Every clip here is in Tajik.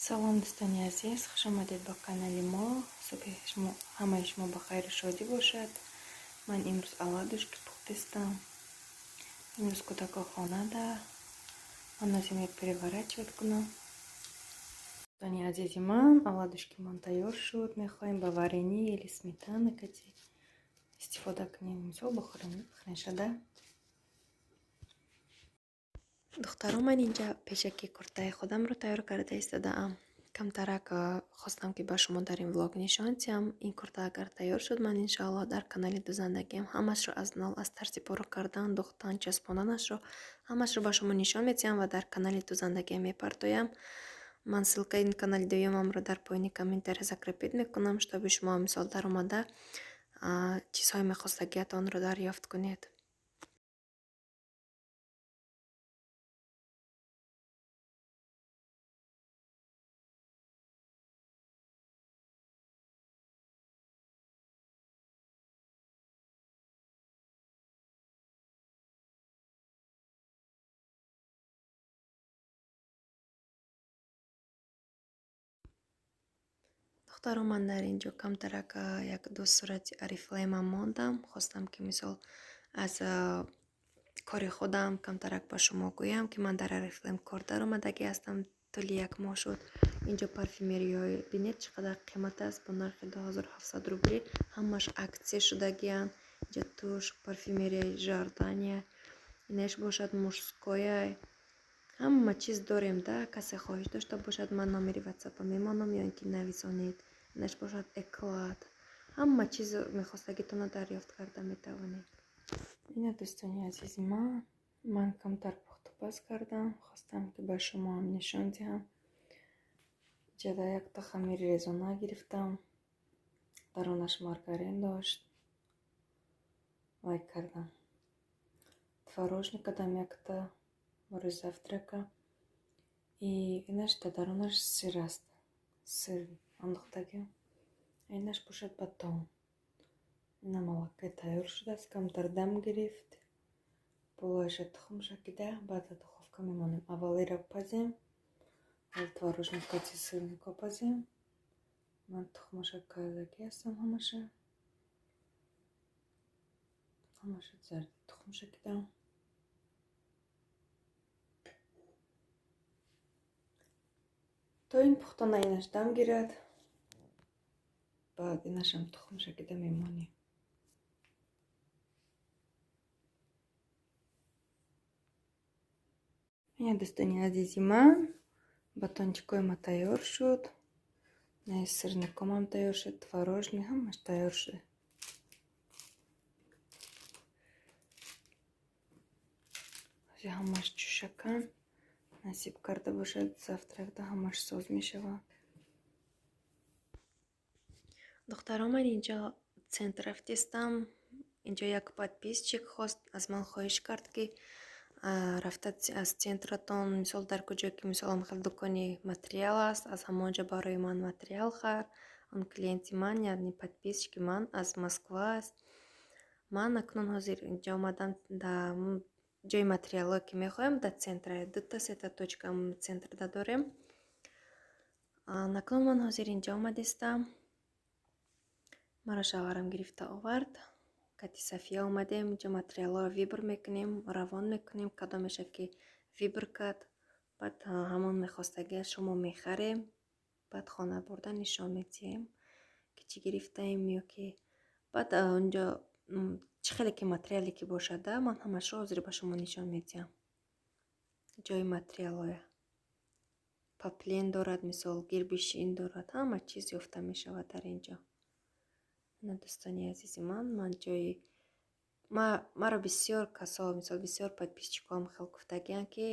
Салом, дӯстони азиз, хушомадед ба канали мо. Субҳи шумо, ҳамаи шумо ба хайру шодӣ бошад. Ман имрӯз оладушки пухтистам. Имрӯз кӯдако хонада. Ман лозим як переворачивать кунам. Дӯстони азизи ман, оладушки ман тайёр шуд. Мехоҳем ба варенье или сметана кати истифода кунем. Мисол бихӯрем хрен шада. Духтаро, ман инҷа пешаки куртаи худамро тайёр карда истодаам. Камтарак хостам, ки ба шумо дар ин влог нишон диҳам. Ин курта агар тайёр шуд, ман иншоаллоҳ дар канали дузандагиам ҳамашро аз нол, аз тарзи пора кардан, духтан, часпонданашро ҳамашро ба шумо нишон медиҳам ва дар канали дузандагиам мепартоям. Ман ссылкаи ин канали дуюмамро дар поёни комментария закрепить мекунам, чтобы шумо мисол даромада чизҳои мехостагиатонро дарёфт кунед. Духтаро, ман дар ин ҷо камтарак як ду сурати Орифлеймам мондам. Хостам, ки мисол аз кори худам камтарак ба шумо гӯям, ки ман дар Орифлейм кор даромадагӣ ҳастам. Тӯли як моҳ шуд. Инҷо парфюмериҳои бинед, чӣ қадар қимат аст, бо нархи 2700 рубли. Ҳамаш акция шудагианд. Инҷо тушь, парфюмерияи Жордания, инаш бошад мужскоя. Ҳама чиз дорем да. Касе хоҳиш дошта бошад, ман номери ватсапа мемонам ё ин ки нависонед. Инаш бошад Эклат. Ҳама чиз мехостагитонро дарёфт карда метавонед. Ина, дӯстони азизи ман, ман камтар пухтупаз кардам. Хостам, ки ба шумоам нишон диҳам. Ҷада якта хамири резона гирифтам. Дарунаш маргарин дошт. Вай кардам. Творожник кардам якта барои завтрака. И инаш дар дарунаш сыр аст. Сыр андохтагӣ. Инаш бошад батон. Ина малакай тайёр шудааст, камтар дам гирифт. Болояша тухм шакида, баъд дар духовка мемонем. Аввал ира пазем, аввал творожник кати сырнико пазем. Ман тухмаша кардагӣ ҳастам ҳамаша. Ҳамаша зарди тухм шакидам. То ин пухтана инаш дам гирад, баъд инашам тухм шакида мемонем. Ина, дӯстони азизи ман, батончикои ма тайёр шуд. Сырникомам тайёр шуд, творожный ҳамаш тайёр шуд. Ҳозир ҳамаш ҷӯшакан. Насиб карда бошад, завтракда ҳамаш соз мешавад. Духтаро, ман инҷо центр рафтистам. Инҷо як подписчик хост, аз ман хоҳиш кард, ки рафта аз центратон, мисол дар куҷо ки мисол хел дукони материал аст, аз ҳамон ҷо барои ман материал хар. Он клиенти ман, яъне подписчики ман аз Москва аст. Ман акнун ҳозир инҷо омадам, дар ҷои материалҳое ки мехоҳем, дар центра дута сета точка центрда дорем. Акнун ман ҳозир инҷо омадистам. Маро шавҳарам гирифта овард. Кати Сафия омадем, инҷо материалҳоро выбор мекунем, равон мекунем, кадомеша ки выбор кард, баъд ҳамон мехостагиаш шумо мехарем, баъд хона бурда нишон медиҳем, ки чӣ гирифтаем ё ки баъд онҷо чӣ хеле ки материале ки бошад, ман ҳамашро ҳозир ба шумо нишон медиҳам. Ҷои материалҳоя. Поплин дорад, мисол гирбишин дорад, ҳама чиз ёфта мешавад дар ин ҷо. Ина, дӯстони азизи ман, ман ҷои маро бисёр касо, мисол бисёр подписчикоам хел гуфтагианд, ки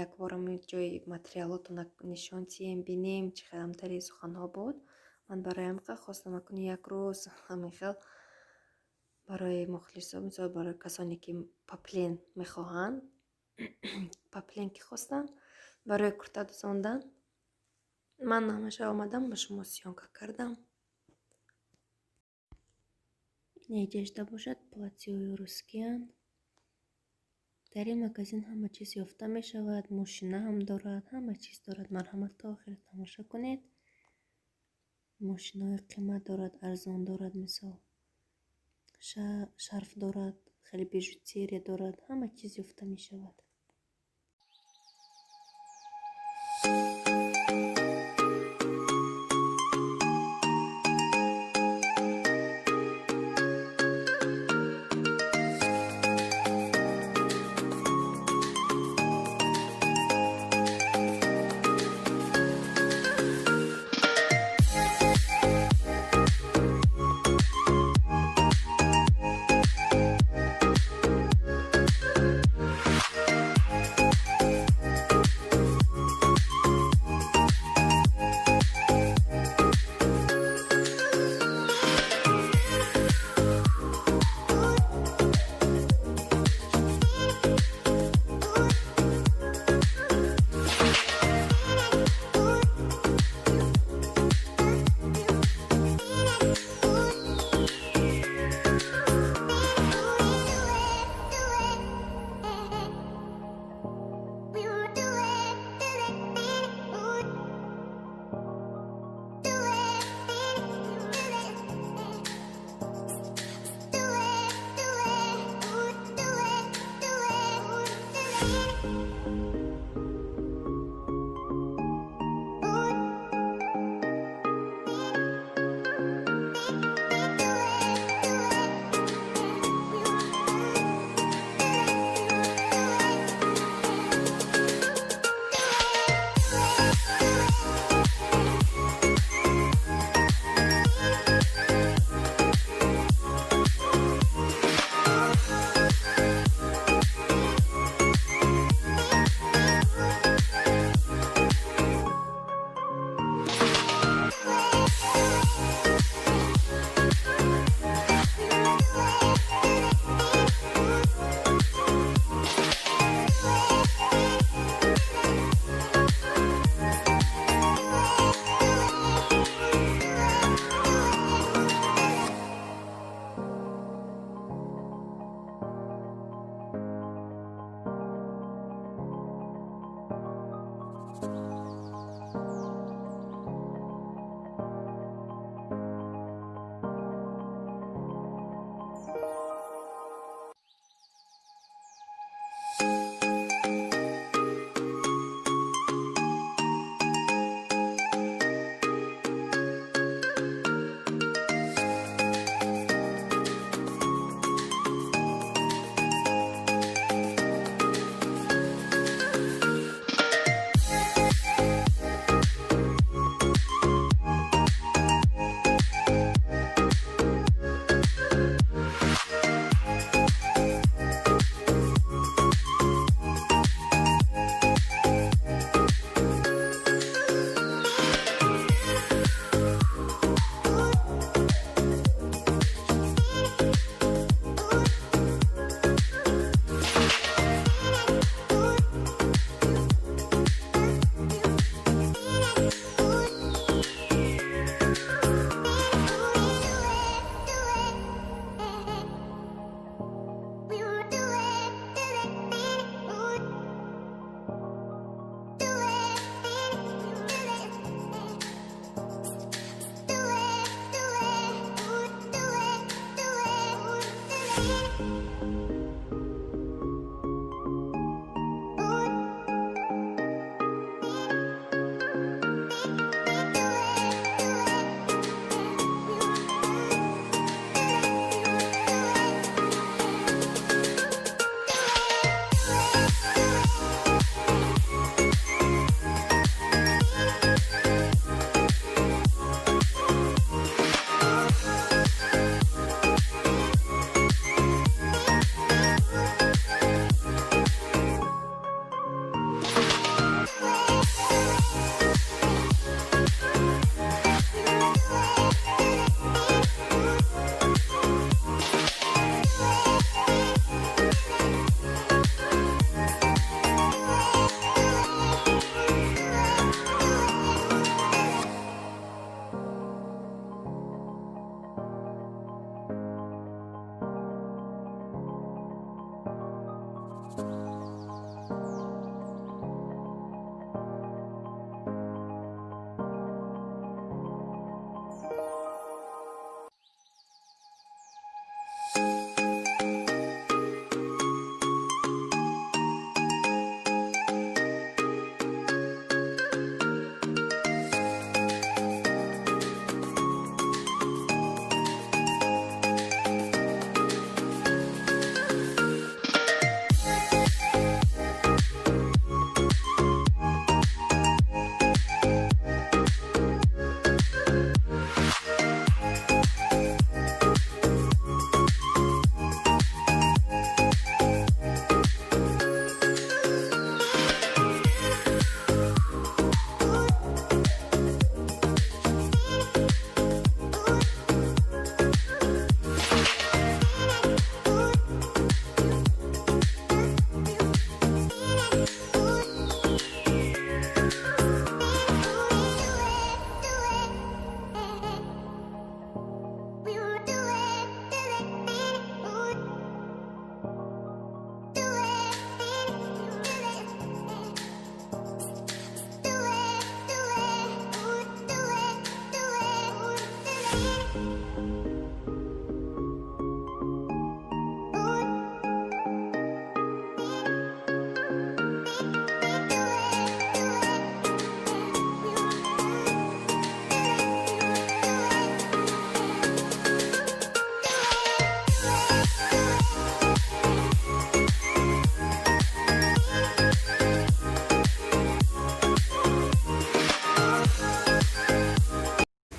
якборам ҷои материалотона нишон диҳем, бинем, чӣ хел ҳамтари суханҳо буд. Ман барои ҳамин хостам акнун як рӯз ҳамин хел барои мухлисо, мисол барои касоне ки поплин мехоҳанд, поплин ки хостанд барои курта дузондан, ман ҳамаша омадам ба шумо съёмка кардам. Неҷашда бошад платьеҳои русскиянд. Дар ин магазин ҳама чиз ёфта мешавад, мошина ҳам дорад, ҳама чиз дорад. Марҳамат, то охира тамошо кунед. Мошинаҳои қимат дорад, арзон дорад, мисол шарф дорад, хеле бижутерия дорад, ҳама чиз ёфта мешавад.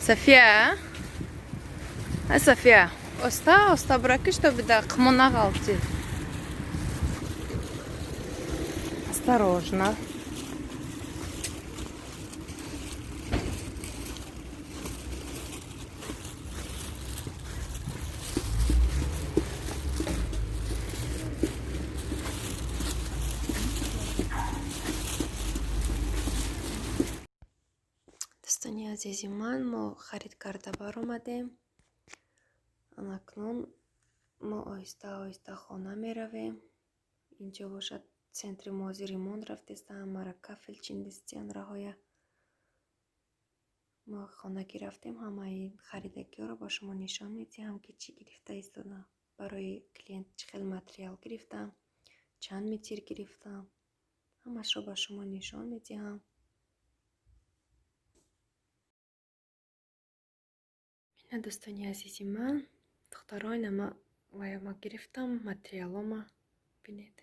София, а София, оста оста бураки, чтобы да қимо нағалтӣ. Осторожно. Дӯстони азизи ман, мо харид карда баромадем. Анакнун мо оҳиста оҳиста хона меравем. Инҷо бошад центри мо ремонт рафтеста, ҳамаро кафел чиндистиян раҳоя. Мо хона ки рафтем, ҳамаи харидагиҳоро ба шумо нишон медиҳам, ки чӣ гирифта истодам. Барои клиент чӣ хел материал гирифтам, чанд метр гирифтам. Ҳамашро ба шумо нишон медиҳам. Ина, дӯстони азизи ман, духтаро, инама ваяма гирифтам, материалома бинед.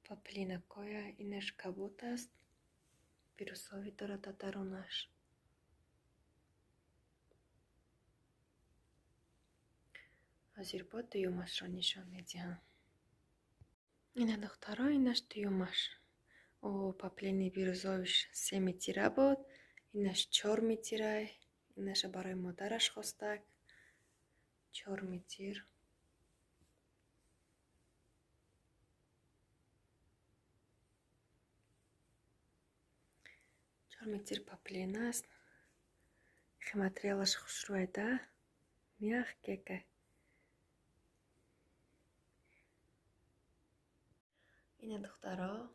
Поплинакоя, инаш кабуд аст, бирюзовый дорад дар дарунаш. Ҳозир бо дуюмашро нишон медиҳам. Ина, духтаро, инаш дуюмаш. О, поплини бирюзовиш 3 метра буд, инаш 4 метрай. Инаша барои модараш хостак. 4 метр. 4 метр поплин аст. Хе материалаш хушрӯй да, мягкий ка. Ина, духтаро,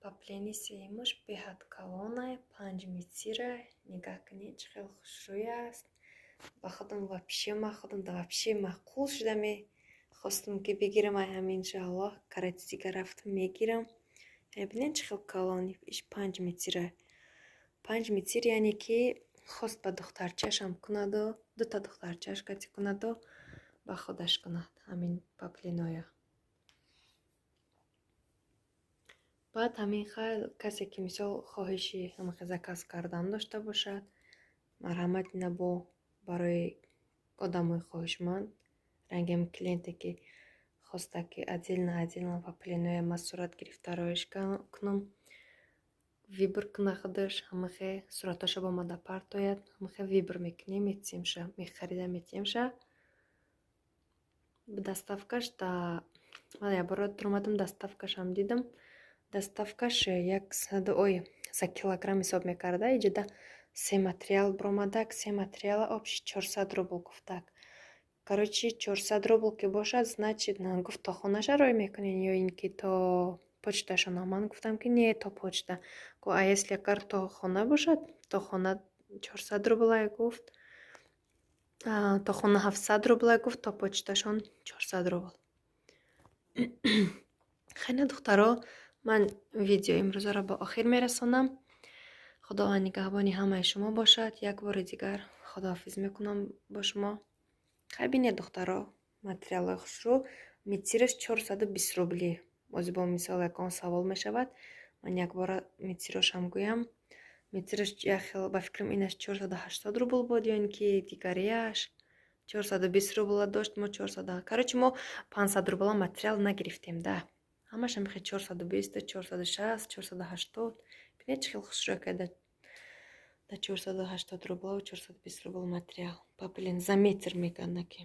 поплини сеюмаш беҳад калонай, 5 метрай. Нигаҳ кунед, чӣ хел хушрӯй аст. Ба худам вообще, ма худам да вообще маъқул шуда, мехостам ки бигирам. Ай ҳамин, иншоаллоҳ, карати дигар рафтам, мегирам. Бинед, чӣ хел калон, иш 5 метрай. 5 метр, яъне ки хост ба духтарчаашам кунаду, дута духтарчааш кати кунаду, ба худаш кунад ҳамин поплиноя. Баъд ҳамин хел касе ки мисол хоҳиши ҳамахел заказ кардан дошта бошад, марҳамат, ина бо барои одамои хоҳишманд, рангем клиенте ки хоста ки отдельно отдельно поплиноя ма сурат гирифта роиш кунам, выбор куна худаш, ҳамахе суратҳоша ба омада партояд, ҳамахе выбор мекунем, метиҳемша, мехарида метиҳемша. Доставкаш да ман якбора дуромадам, доставкашам дидам. Доставкаш 100, ой, за килограмм ҳисоб мекарда. Иҷода се материал биромадак, се материала общий 400 рубл гуфтак. Короче, 400 рубл ки бошад, значит, гуфт, то хонаша рой мекунед ё ин ки то почташона? Ман гуфтам ки не, то почта. Гуфт, а если агар то хона бошад, то хона 400 рублай гуфт, то хона 700 рублай гуфт, то почташон 400 рубл. Хайна, духтаро, ман видео имрӯзаро ба охир мерасонам. Худованд нигаҳбони ҳамаи шумо бошад. Як бори дигар худоҳофиз мекунам бо шумо. Хай, бинед, духтаро, материалҳои хушрӯ, метираш 420 рубли. Бози бо мисол ягон савол мешавад, ман якбора метирошам гӯям. Метираш якхел, ба фикрам, инаш 480 рубл буд ё ин ки дигарияш 420 рубла дошт. Мо чорсаду, короче, мо 500 рубла материал нагирифтем да, ҳамаш ҳамихел 420, 460, 480. Бинед, чӣ хел хушрӯ карда да 480 рублаву 420 рубл материал поплин за метр мегӯянд ки.